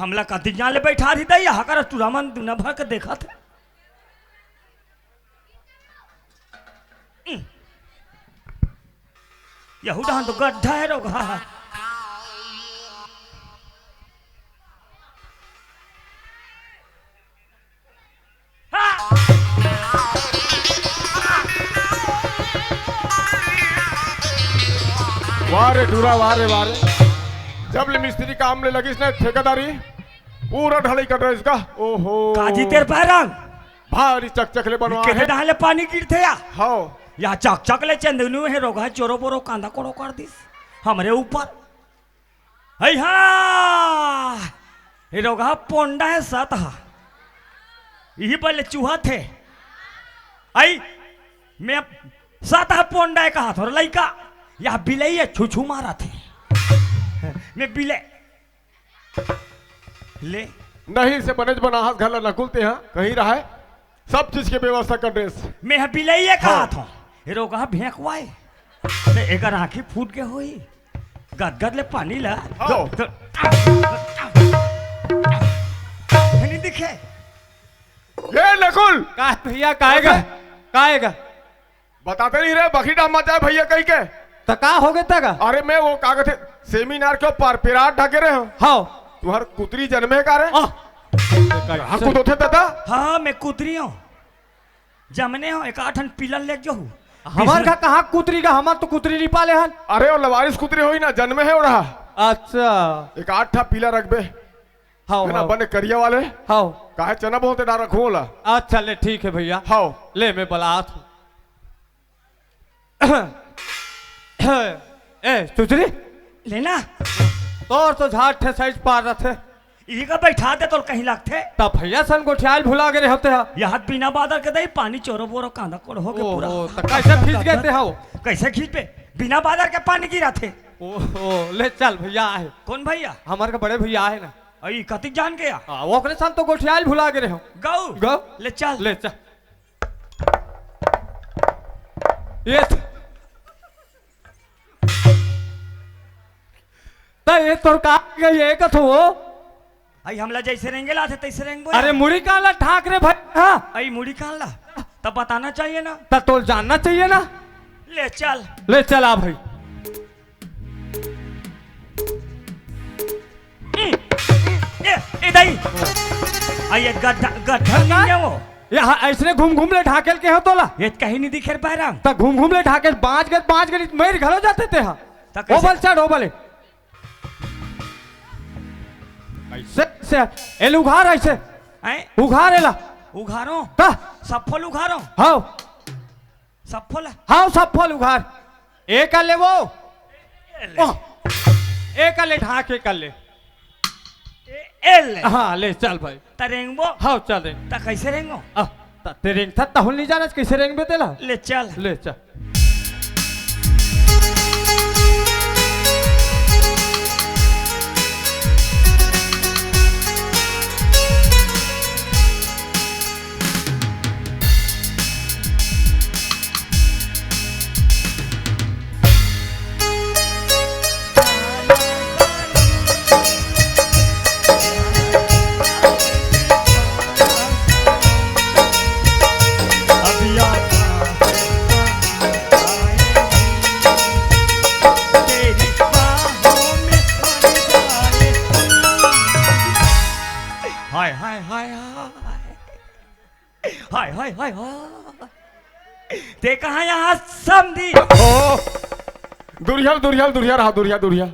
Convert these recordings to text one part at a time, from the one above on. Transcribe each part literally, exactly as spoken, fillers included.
हमला कति जान ले बैठा रही दई, यहाँ कर टूरा मन दुनिया भर के देखत हे। यहू डहान तो गड्ढा हे रोगहा। वाह रे टूरा, वाह रे, वाह रे। जब ले मिस्त्री काम ले लगिस ना ठेकेदारी, पूरा ढलाई कर रहा इसका। ओहो। काजी तेर पैरंग। भारी चकचक ले बनवा कहे हे। डाले पानी गिरथे या। हव। या चकचक ले चंदनू हे रोगहा चोरो बोरो कांदा कोड़ो कर दिस। हमरे ऊपर। हई हा। ए रोगहा पोंडा हे सत हा। इही पर ले चूहत हे। आई, मैं सत हा पोंडा हे कहा थोर लइका। या बिलई हे छू छू मारत हे। मैं बिलई ले। नहीं से बनेच बनाहस घर ला नकुल तेहा, कहीं रहा हे। सब चीज के व्यवस्था कर देस। मैं ह बिलई हे कहा थों। ए रोगहा भेंकवा हे। ते एकर आँखी फूट गे होही। गदगद ले पानी ला। हव। तो, तो, नहीं दिखे। ये नकुल। का भैया, काएगा? काएगा? बताते नहीं रहे, बखरी डाम मत जाए भैया कहीं के। त का हो गे तगा? अरे मैं वो का कथे, सेमिनार के ऊपर पिरात ढाके रहे हो। हव। तुहर कुतरी जनमे का रे? आह। हाँ, कुदोथे दादा। हाँ, मैं कुतरी हूँ। जमने हो, एक आठन पिलन ले जाहू। हमर का कहाँ कुतरी का, हमर तो कुतरी नहीं पाले हन। अरे, वो लवारिस कुतरी होई ना, जनमे हे ओढ़ा। अच्छा। एक आठ ठा पीला रखबे। हव, है ना, हव। बने करिया वाले। हव। काहे चना बोलते ना रखू ओला। अच्छा, ले, ठीक है भैया। हव। ले, मैं बलात हूँ। ए, सुचरी? लेना। तोर तो झाट ठे साइज पार रथे। इही का बैठा दे तोल कहीं लागथे। त भैया सन गोठियाल भुला गे रहे होते हा। यहां बिना बादर के दई पानी चोरो बोरो कांदा कोड़ हो गे पूरा। ओहो, त कैसे भीज गे ते हव? कैसे भीज पे? बिना बादर के पानी गिरा थे। ओहो, ले चल भैया आहे। कौन भैया? हमर के बड़े भैया आहे ना। अई कतिक जान गया? हाँ, वो ओकरे सन तो गोठियाल भुला गे रहे हो। गऊ? गऊ? ले चल। ले चल। ये त-, त ये तोर का गई है कथो हो? आई हमला जैसे रेंगे लाथे तैसे रेंगबो अरे यार। मुड़ी कान ला ढाक रे भाई। हाँ। आई मुड़ी कान ला। तब बताना चाहिए ना। तब तोल जानना चाहिए ना। ले चल। ले चल आ भाई। ए, ए दाई। आ ये गड्ढा, गड्ढा नहीं है वो। ये हा-, ऐसने घूम घूम ले ढाकेल के हो तोला। ये कहीं नहीं दिखे रे पैरा। त घूम घूम ले ढाकेल, बाँच गे, बाँच गे, मेर घलो जाते ते हा। त कैसे? ओबल चढ़, ओबल। ऐसे, से, एल उघार ऐसे। हैं? उघार एला। उघारो? त? सफल उघारो? हाँ। सफल? हाँ, सफल उघार। एक ले वो। ए ले। ओह, एक ले ढाक, एक ले। ए, ए ले। हाँ, ले चल भाई। त रेंगबो? हाँ, चल रेंग। त कैसे रेंगो? आ, त ते रेंग था, तहुल नहीं जाना कैसे रेंगबे तेला? ले चल। ले चल। हाय, हाय, हाय, हाय। हाय, हाय, हाय, हाय। ते कहाँ यहाँ समधी? ओ, दुरिहा, दुरिहा, दुरिहा रहा, दुरिहा, दुरिहा।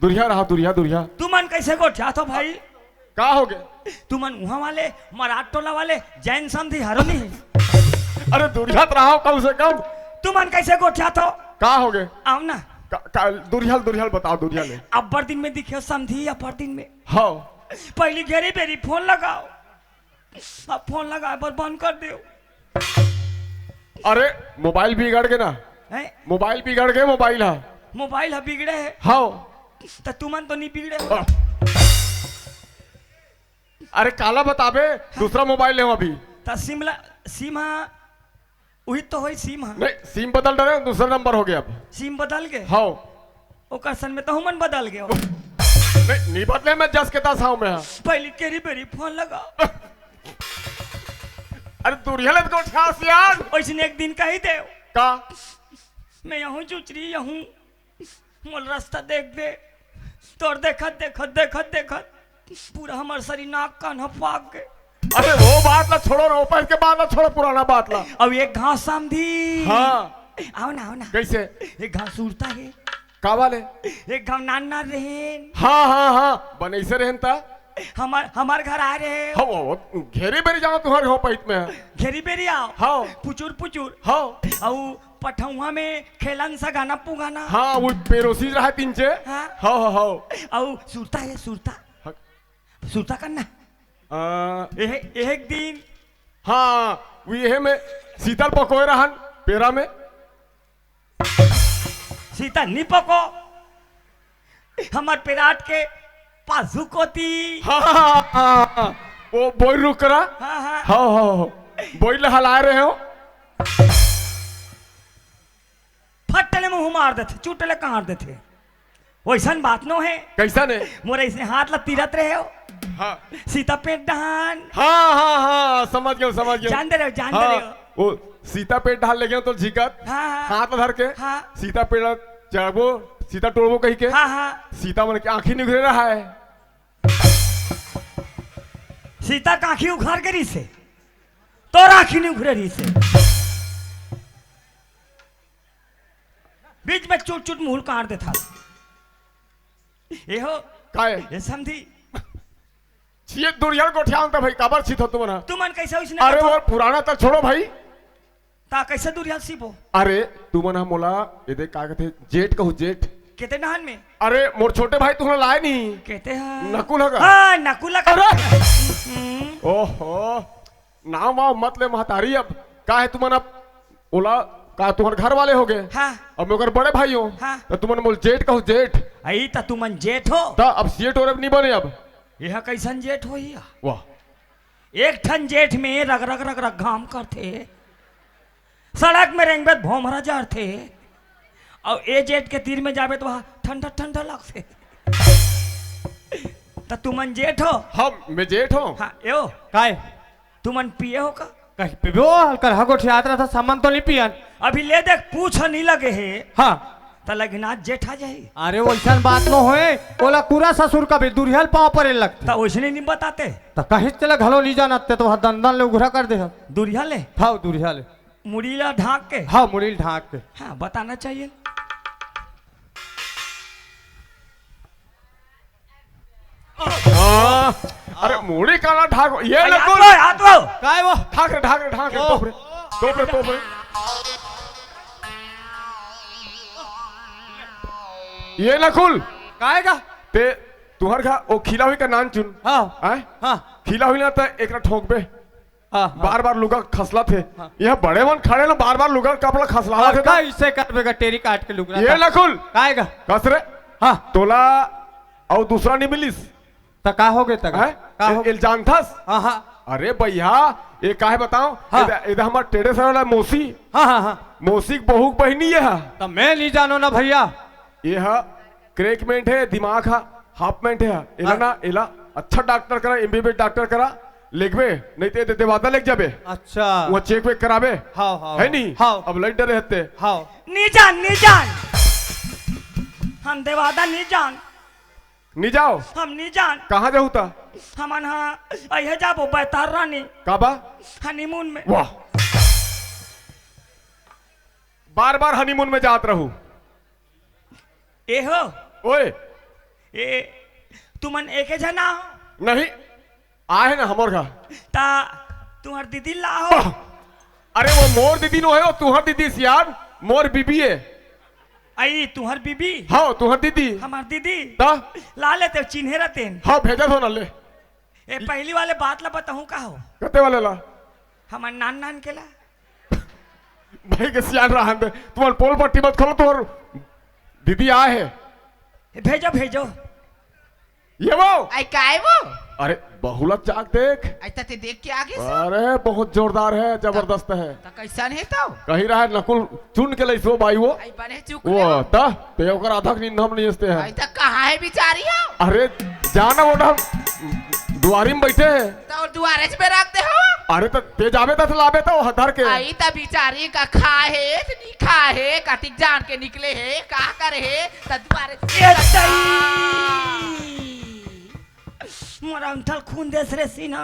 दुरिहा रहा, दुरिहा, दुरिहा। तुमन कैसे गोठियाथो भाई? का हो गे? तुमन उहाँ वाले, मराठ टोला वाले, जैन समधी हरो नहीं। अरे दुरिहा त रहा कम से कम। तुमन कैसे गोठियाथो? का हो गे? आओ ना। का, का, दुरिहा, दुरिहा बताओ, दुरिहा ले। अब्बर दिन में दिखे समधी, अब्बर दिन में। हाँ। पहली घेरी बेरी फोन लगाओ। अब फोन लगाए बर बंद कर देव। अरे, मोबाइल बिगड़ गे ना। हैं? मोबाइल बिगड़ गे, मोबाइल हा। मोबाइल हा बिगड़े हे। हाँ। त तुमन तो नहीं बिगड़े हो। अरे, काला बताबे, दूसरा मोबाइल ले अभी। त सिम ला, सिम हा उही तो होई सिम हा। नहीं, सिम बदल डरे, दूसरा नंबर हो गया अब। सिम बदल गे? हाँ। ओकर सन में तहु मन बदल गे हो। नहीं, नहीं बदले मैं जस के तस हंव मैं। पहली केरी बेरी फोन लगा। अरे दुरिहा ले तो गोठियावस यार। ओइसने एक दिन कहि देव। का? मैं यहूं चुचरी यहूं। मोला रस्ता देख दे। तोर देखत, देखत, देखत, देखत पूरा हमर सरी नाक कान ह पाक गे। अरे वो बात ला छोड़ो ना, वो पहले के बात ला छोड़ो, पुराना बात ला। अब एक घांव समधी। हाँ। आव ना, आव ना। कइसे? एक घांव सुरता हे। का वाले? एक घांव नान नान रहेन। हाँ, हाँ, हाँ, बने अइसे रहेन ता। हमर, हमर घर आय रहे। हाँ, वो, वो घेरी बेरी जांव तुम्हर घर पइत में। घेरी बेरी आंव। हाँ। पुचुर पुचुर। हाँ। अउ पठउहा में खेलन सगाना पुगाना। हाँ, वो पेरोसी रहा तीन चे। हाँ। हाँ, हाँ, हाँ। अउ सुरता हे, सुरता। हाँ। सुरता करना। आ, एह, एक दिन। हाँ, वो एह में सीतल पकोय रहन, पेरा में। सीतल नी पको। हमर पेराट के पासू कोती। हाँ, हाँ, हाँ, हाँ। वो बोइर रुख करा। हाँ, हाँ। हाँ, हाँ, हाँ। बोइर ल हलाय रहे हो। फट ले मुंह मार देथे, चुट ले काट देथे। वइसन बात नो हे। कइसन हे? मोर अइसने हाथ ला तीरत रहे हो। हाँ। सीता पेट डहान। हाँ, हाँ, हाँ, समझ गेंव, समझ गेंव। जान दे रहे हो, जान दे हाँ, रहे हो। वो सीता पेट डहान ले गेंव तो झिकत। हाँ, हाँ। हाथ ला धर के। हाँ। सीता पेट चढ़बो, सीता टोरबो कहि के। हाँ, हाँ। सीता मन के आंखी निघरे रहा हे। सीता के आंखी उघार के रिहिसे। तोर आंखी नी उघरे रिहिसे। बीच में चुट चुट मुंह ल काट देथस। ए हो। काय? ए समधी। छिये दुरिहा ल गोठियावंव त भाई, काबर छिथो तुमन ह? तुमन कइसे ओइसने अरे कथो? वो पुराना तक छोड़ो भाई। त कइसे दुरिहा ल छिपो? अरे तुमन ह मोला, ए दे का कथे, जेठ कहू जेठ। केते डहान में? अरे मोर छोटे भाई तुमन लाय नी। केते ह? नकुल ह का? हाँ, नकुल ह का? अरे! हम्म। ओहो। नाम वाम मत ले महतारी, अब का हे तुमन, अब ओला का तुंहर घर वाले होगे? हाँ। अब मैं ओकर बड़े भाई हों। हाँ। त तुमन मोला जेठ कहू जेठ। अई त तुमन जेठ हो? त अब सेठ और अब नी बने अब। एह कइसन जेठ होही या? वाह। एक ठन जेठ में रग रग रग रग घाम करथे, सड़क में रेंगबे त भोंभरा जरथे, अउ ए जेठ के तीर में जाबे त वहाँ ठंडा ठंडा लगथे। त तुमन जेठ हो? हम, मैं जेठ हों। हाँ, ए ओ। काय? तुमन पिए हो का? कहीं पीबो, हल्का हा गोठियात रहा था, सामान तो नहीं पियन। अभी ले देख, पूछ नहीं लगे हे। हाँ। त लगिना जेठा जाही। अरे, वइसन बात नो होय, ओला कूरा ससुर कबे दुरिहा ल पाँव परे लगथे। त ओइसने नहीं बताते। त कहीं चला घलो नहीं जानत, ते तो वहाँ दंदन ले उघरा कर दे ह। दुरिहा ले? हाँ, दुरिहा ले। मुड़ी ला ढांक के? हाँ, मुड़ी ला ढांक के। हाँ, बताना चाहिए। हाँ। अरे मुड़ी काला ढाक, ए अरे नकुल। हाथ लो, हाथ लो। काय वो? ढाक रे, ढाक रे, ढाक रे, ओ। तोप रे, तोप रे, तोप रे। ए नकुल। काय का? ते तुंहर घर ओ खिला हुई का नान चुन। हाँ। हैं? हाँ। खिला हुई ना त एकरा ठोंकबे। हाँ, हाँ। बार-बार लुगा खसलाथे। हाँ। इहाँ बड़े मन खड़े ना, बार-बार लुगा कपड़ा खसलावत हे का त। इसे करबे का टेरी काट के लुगरा ए का। नकुल। काय का? कस रे। हाँ। तोला अउ दूसरा नहीं मिलिस। त का होगे त? हैं? का ए-, होगे? एला जानथस? हाँ, हाँ। अरे भइया, ए काहे बताओं? हाँ। एदे, एदे हमर टेढ़े सर वाला मौसी। हाँ, हाँ, हाँ। मौसी के बहू के बहिनी ए हा। त मैं नहीं जानों ना भइया। ए हा crack mind हे, दिमाग हा half mind हे। एला हाँ। ना, एला अच्छा डॉक्टर करा, एमबीबीएस डॉक्टर करा, लेगबे, नहीं ते दे-, देवादा लेग जाबे। अच्छा। वहाँ चेक वेक कराबे। हाँ, हाँ, है हाँ। नी? हाँ। अब लइट डरे हत्ते। हाँ। नी जान, नी जान। हम देवादा नी जान। नी जाओ? हम नी जान। कहाँ जाहू त? हमन हा, अइहे जाबो बैतार रानी। काबा? हनीमून में। वाह। बार-बार हनीमून में जात रहू। ए हो। ओए। ए, तुमन एके झना हो? नहीं, आए हे ना हमर घर। ता तुंहर दीदी ला हो? वाह। अरे वो मोर दीदी नो हे, वो तुंहर दीदी सियान, मोर बीबी हे। अई, तुंहर बीबी? हाँ, तुंहर दीदी। हमर दीदी? ता? ला लेते, चिन्हे रहतेन। हाँ, भेजत हों ना ले। ए, पहली वाले बात ला बताहूँ का हो? कते वाले ला? हमर नान नान के ला। भाई के सियान रहन दे। तुमन पोल पट्टी मत खोलो, तुंहर दीदी आए हे। ए, भेजो, भेजो। ए वो। आई काय वो? अरे, बहुलत जाग देख। अई त ते देख के आगे से। अरे, बहुत जोरदार है, जबरदस्त है। त कैसन है तो? कही रहा है, नकुल चुन के लइसो बाई वो। अई बने चुक वो ले। त ते ओकर आधा के निंदा में नहीं हंसते हैं। अई त कहाँ है बिचारी हो? अरे, जाना वो ना, दुआरी में बैठे हैं। त और दुआरे से पे रख दे हो। अरे, त ते जाबे त लाबे त वो हथर के। अई त बिचारी का खा है, त नहीं खा है, कतिक जान के निकले है, का करे है, त दुआरे से ये सही। मोर अंगठा ल खून देस रे सीना।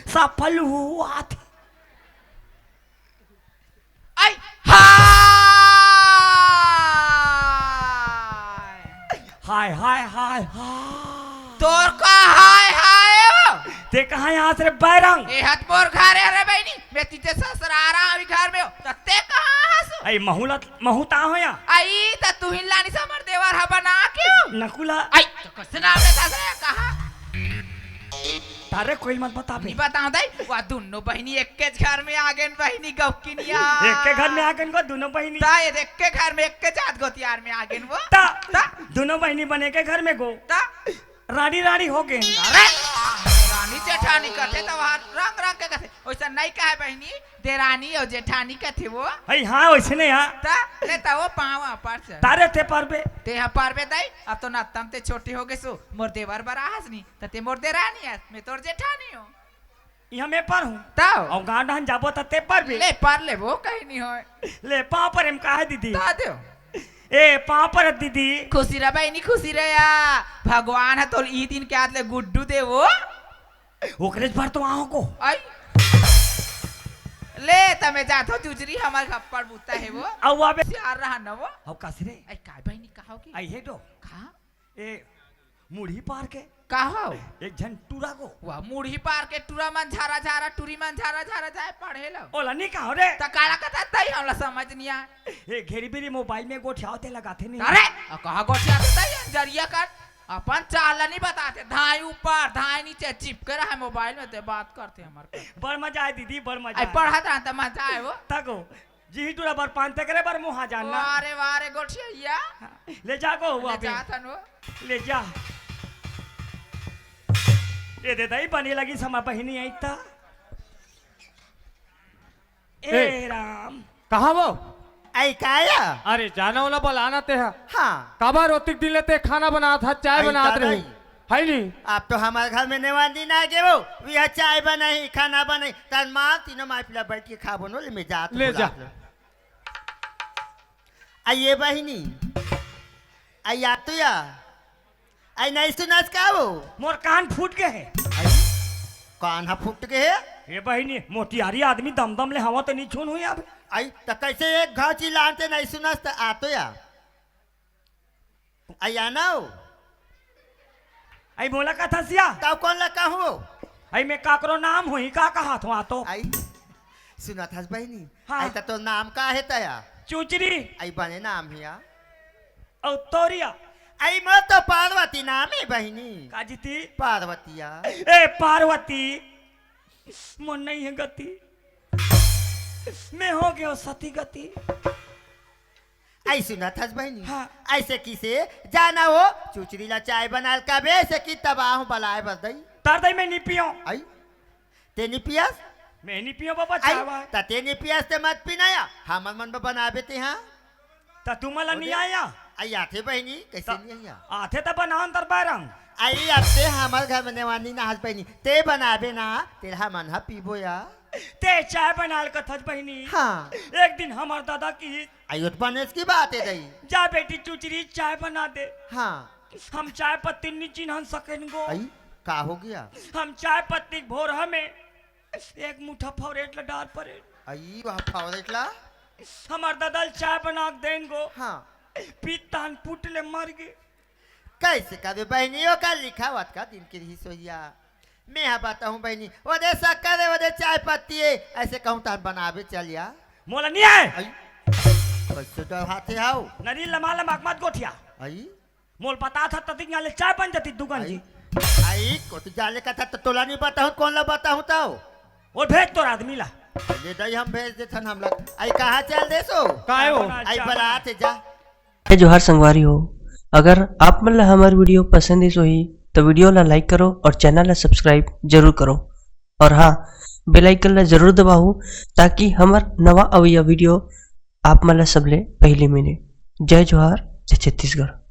सफल हुआ था। आई, हाय! हाय, हाय, हाय, हाय। तोर का हाय, हाय हो? ते कहाँ यहाँ से रे बैरंग? ए हत मोर घर है रे बहिनी, मैं तीते ससुरारा अभी घर में हो, त ते कहाँ हस? अई महुलत महू ता हो या? अई, त तुहिन लानी से हमर देवर ह बना के हो? नकुला। अई, त कैसे नाम लेता से कहा? तारे कोई मत बता बे। नहीं बताओ दाई, वा दोनों बहिनी एक के घर में आ गए बहिनी गौकिनिया। एक के घर में आ गए को दोनों बहिनी। ता ये एक के घर में एक के जात गोतियार में आ गए वो। ता, ता? दोनों बहिनी बने के घर में गो। ता? रानी रानी हो गए। अरे, रानी जेठानी कथे त वहाँ रंग रंग के कथे। वैसा नहीं कहे बहिनी, देरानी और जेठानी कथे वो। हई हाँ, वैसे नहीं हाँ। ता, ले ता वो पाँव पर चढ़। तारे ते परबे। ते हाँ परबे दाई, अब तो नत्तम ते छोटी हो गए सो, मोर देवर बरा हस नी, त ते मोर देरानी हस, मैं तोर जेठानी हो। यहाँ मैं पर हूँ। ताओ। और गाँव डहन जाबो त ते परबे। ले पर ले वो कहीं नहीं होए। ले पाँव पर हम कहा दीदी। ता दे। ए पाँव पर दीदी। खुशी रह बहिनी, खुशी रह या। भगवान है तोर ई दिन के आत ले गुड्डू दे वो। ओकरे बर तो आओ को। आई। ले, तमे जाथो जुजरी, हमर खप्पड़ बूता है वो। अउ आबे। सियार रहा न वो। हउ कस रे? आई, काय बहिनी, का हो गई? आई हे डो। का? ए, मुड़ी पार के। का हो? एक झन टूरा को। वाह, मुड़ी पार के टूरा मन झारा झारा, टूरी मन झारा झारा जाए पढ़े लो। ओला नी का हो रे? त काला कथा तई हमला समझ नी आए। ए, घेरी बेरी मोबाइल में गोठियावत हे लगाथे नी। अरे, अ, कहाँ गोठियावत हे तई अंजरिया कर? अपन चाल ला नहीं बताते, धाय ऊपर, धाय नीचे, चिपके रहा मोबाइल में, ते बात करते हमर कर। बड़ मजा आए दीदी, बड़ मजा आई आए। पढ़त रहा त मजा आए वो। तको, जी टूरा बर पान ते करे बर मुहा जानना। वाह रे, वाह रे, गोठिया। हाँ, ले जा को, ले अबे। जा थन वो। ले जा। ये दे दई बनी लगी समा बहिनी आई ता। ए ए, राम। कहाँ वो? आई काया? अरे जाना वाला बलाना ते हा। हाँ। काबर ओतिक दिन ले ते खाना बनात हा, चाय आई बनात दादा रही। आई। है नी? आप तो हमारे घर में नेवान दिन आ गए वो, वी हा चाय बनाई, खाना बनाई, तन माँ तीनों माँ पिला बैठ के खा बनो ले, मैं जात ले जा। बुला लो। आई ये बहिनी, आई आ तो या। आई नहीं सुनस का वो? मोर कान फूट गए हे। आई, कान हा फूट गए हे? हे बहिनी, मोटियारी आदमी दमदम ले हवा तो नहीं छून हुई अब। आई, त कैसे एक घाव चिल्लान ते नहीं सुनस त आ तो या। आई आना हो। आई मोला का थसिया? तब कौन ला कहूँ? आई मैं काकरो नाम हुई का कहा थो आ तो। आई, सुनत हस बहिनी? हाँ। आई त तो नाम का हे तया? चुचरी। आई बने नाम हिया। अउ तोरिया? आई मोर तो पार्वती नाम हे बहिनी। का जीती? पार्वतिया। ए पार्वती, मोर नहीं हे गति, मैं हो गयो सती गति। आई सुनत हस बहिनी? हाँ। ऐसे किसे जाना हो, चुचरी ला चाय बनाल कबे से कि तबाह हूँ बलाए बर दई। तर दई मैं नी पियो। आई, ते नी पियस? मैं नी पियो बाबा आई, चाय वाय। त ते नी पियस ते मत पीना या, हमन मन बर बनाबे ते हाँ। त तू मला ओ नी दे। आया? आई आथे बहिनी, कैसे त नी आया? आथे त बनावन तर बैरंग। आई अब ते हमर घर में नेवानी ना हस बहिनी, ते बनाबे ना, तेला हमन हा पीबो या। ते चाय बनाल कथस बहिनी। हाँ। एक दिन हमर दादा की आई, उत बनेस की बात हे दई। जा बेटी चुचरी चाय बना दे। हाँ। हम चाय पत्ती नी चिन्हन सकेन गो। आई, का हो गया? हम चाय पत्ती के भोर हमें एक मुठा फौरेट ला डार परे। आई, वह फौरेट ला? हमर दादा ल चाय बना के देन गो। हाँ। पीत तहन पुट ले मर गे। कैसे कबे बहिनी ओकर लिखावत का दिन के रही सोहिया? मैं हा बताहूँ बहिनी, ओदे शक्कर हे, ओदे चाय पत्ती हे, ऐसे कहूँ तहन बनाबे चल या। मोला नी आए। आई, कैसे डर हाथे हाउ? नरी लमा लमा मत गोठिया। आई? मोल बता था ततिक यहाँ ले चाय बन जाती दुकान आई? जी। आई, कोती जाले का था तो तोला नी बताहूँ, कौन ला बताहूँ तो? वो भेज तोर आदमी ला। ले दई हम भेज देथन हम लोग। आई कहाँ चल देसो? काहे हो? आई चाय बना। बलात हे जा। जय जोहार संगवारी हो, अगर आप मन ला हमर video पसंद आइस होही, तो video ला like करो और channel ला subscribe जरूर करो। और हाँ, bell icon ला जरूर दबाओ, ताकि हमर नवा अवइया video आप मन ला सबले पहली मिले। जय जोहार, जय छत्तीसगढ़।